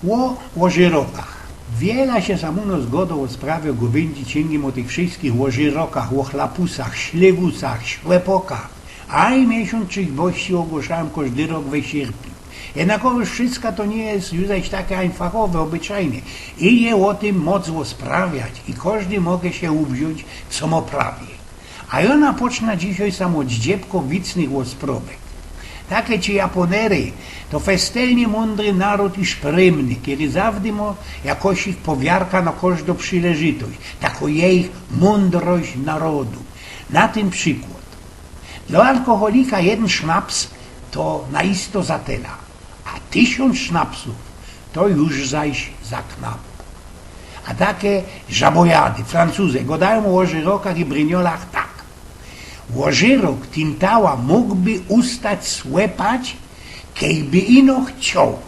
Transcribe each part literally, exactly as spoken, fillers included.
Ô ôżyrokach. Wiela sie sam u nos godo ô sprawie gōwyndziczyngi, ô tych wszyskich ôżyrokach, ô chlapusach, śliwusach, ślepokach. A i miesiōnc Bożi ôgłoszajōm kożdy rok we sierpniu. Jednakowōż wszysko to niy ma już zaś take ajnfachowe, ôbyczajne. I je ô tym moc ôsprawiać i kożdy może sie uwziōńć, co mo prawie. A jŏ napocznã dzisiej sam ôd zdziebko wicnych ôsprŏwek. Take ci Japonery to festelnie mōndry naród i szprymny, kery zawdy mo jakosik powiarka na kożdo przileżytość. Takŏ je ich mōndrość narodu. Na tym przikłŏd. Dlŏ alkoholika jedyn sznaps to na isto za tela, a tysiōnc sznapsōw to już zaś za knap. A take żabojady, Francuzy, gŏdajōm ô ôżyrokach i bryniolach tak. Ôżyrok tintała mōgby ustać słepać, kejby ino chcioł.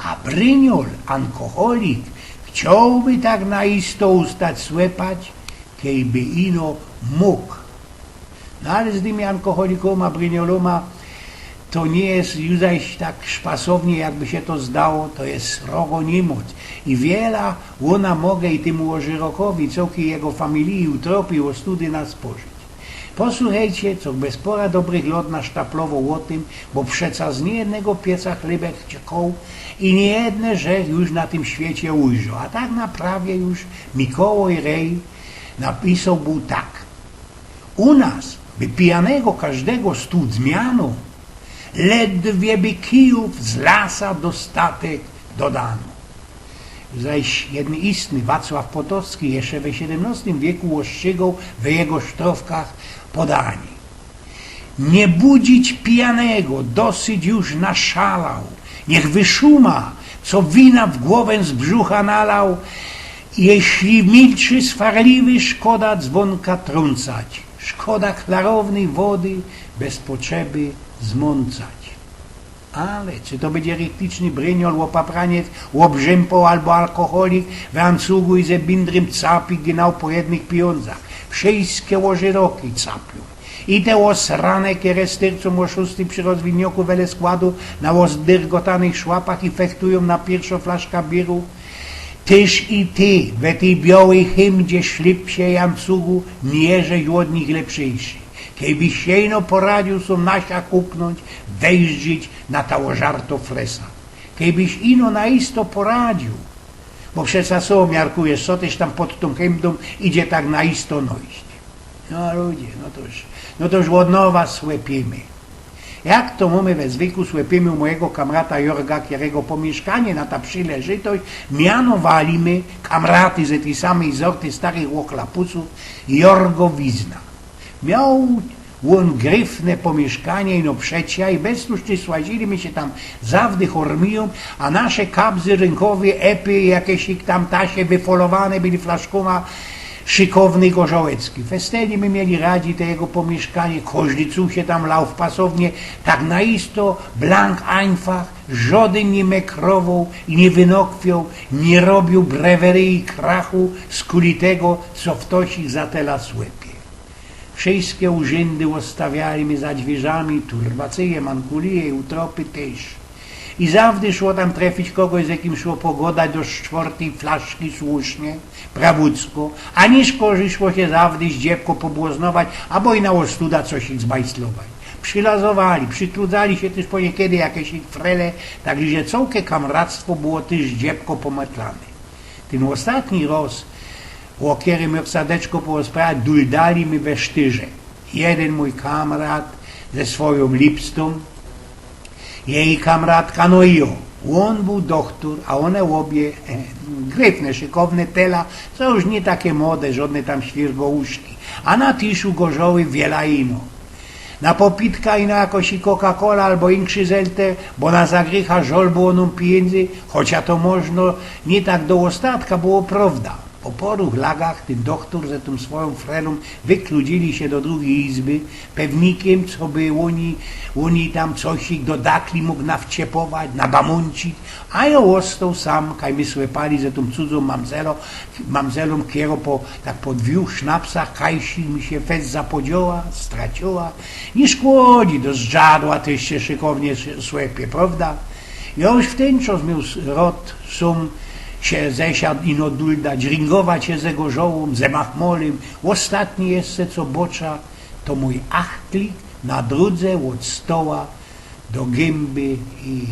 A bryniol, ankoholik, chciołby tak na isto ustać słepać, kejby ino mōg. No ale z tymi ankoholikōma, bryniolōma to niy ma już zaś tak szpasownie, jakby sie to zdało, to je srogo niymoc. I wiela ô namoga i tymu ôżyrokowi, cołkij jego familiji, utropij, ôstudy naspożyć. Posłuchejcie, co bez pora dobrych lŏt nasztaplowoł ô tym, bo przeca z niy jednego pieca chlebek ciekōł i niy jedne żech już na tym świecie ujrzoł, a tak na prawie już Mikołaj Rej napisoł bōł tak. U nas by pijanego kożdego stuć miano, ledwie by kijōw z lasa dostatek dodano. Zaś jedyn istny Wacław Potocki jeszcze we siedymnŏstym wieku ôstrzygoł we jego sztrofkach podanie. Niy budzić pijanego, dosyć już naszalał. Niych wyszuma, co wina w głowę z brzucha nalał. Jeśli milczy swarliwy, szkoda dzwōnka trōncać. Szkoda klarownyj wody bez potrzeby zmōncać. Ale czy to bydzie richtyczny bryniol, ôpapraniec, ôbrzympoł abo alkoholik, we ancugu i ze bindrym capi gnał po jednych pijōndzach? Wszyjske ôżyroki capiōm. I te ôsrane, kere styrcōm ô szōstyj przi rozwidnioku wele składu na ôzdyrgotanych szłapach i fechtujōm na piyrszŏ flaszka biru. Tyż i ty we tyj biołej hymdzie, szlipsie i ancugu niy żeś ôd nich lepszyjszy. Kejbyś sie ino poradziōł sōm na siak upnōńć, wejrzić na ta ôżarto fresa. Kejbyś ino na isto poradziōł, bo przeca so miarkujesz, co tyż tam pod tōm hymdōm idzie tak na isto nojść. No ludzie, no to już, no to już ôd nowa słepiymy. Jak to mōmy we zwyku, słepiymy u mojigo kamrata Jorga, kerego pōmiyszkanie na ta przileżytość mianowali my, kamraty ze tyj samyj zorty starych ôchlapusōw, Jorgowizna. Mioł ôn gryfne pōmiyszkanie, ino przecia, i bez to, że słazili my sie tam zawdy hormijōm, a nasze kabzy, rynkowe epy, jakeś ich tam tasie wyfolowane byli flaszkōma szykownyj gorzołecki. Festelnie my mieli radzi te jego pōmiyszkanie, kożdy cuł sie tam lał w pasownie, tak na isto, blank einfach, żodyn niy mekrowoł i niy wynokwioł, niy robiōł brewery i krachu, skuli tego, co ftoś ich za tela słepie. Wszyjske urzyndy ôstawiali my za dwirzami, turbacyje, mankulije i utropy tyż. I zawdy szło tam trefić kogoś, z jakim szło pogodać do sztwortyj flaszki słusznie, prawucko, a niy szkorzij szło sie zawdy zdziebko pobłoznować, abo i na ôstuda coś ich zbajslować. Przilazowali, przitrudzali sie tyż po niykedy jakeś ich frele, tak że cołke kamractwo było tyż zdziebko pometlane. Tyn ôstatni roz, ô kerym jŏ chcã deczko porozprawiać, duldali my we sztyrze. Jedyn mōj kamrat ze swojōm lipstōm, jeji kamratka, no i jŏ. Ôn bōł dochtor, a ône ôbie, e, gryfne, szykowne tela, co już niy take młode, żodne tam świyrgołuszki. A na tiszu gorzoły wiela ino. Na popitka ino jakoś i Coca-Cola abo inkszy zelter, bo na zagrycha żol było nōm pijyndzy, chocia to możno niy tak do ôstatka było prowda. Po poru lagach tyn dochtor ze tōm swojōm frelōm wykludzili sie do drugij izby, pewnikiym, coby ôni, ôni tam coś ich do dakli mōg nawciepować, nabamōncić, a jŏ ôstoł sam, kaj my słepali ze tōm cudzōm mamzelōm, mamzelōm, kero po, tak po dwōch sznapsach kajsi mi sie fest zapodzioła, stracioła. Niy szkodzi, do zdrzadła tyż sie szykownie sz-, słepie, prowda? Jŏ już wtynczŏs mioł s- rod, sōm sie zesiadł ino dulda, dźringować sie ze gorzołōm, ze machmolym, ôstatni jeszcze co bocza, to mōj achtlik na drōdze ôd stoła do gymby i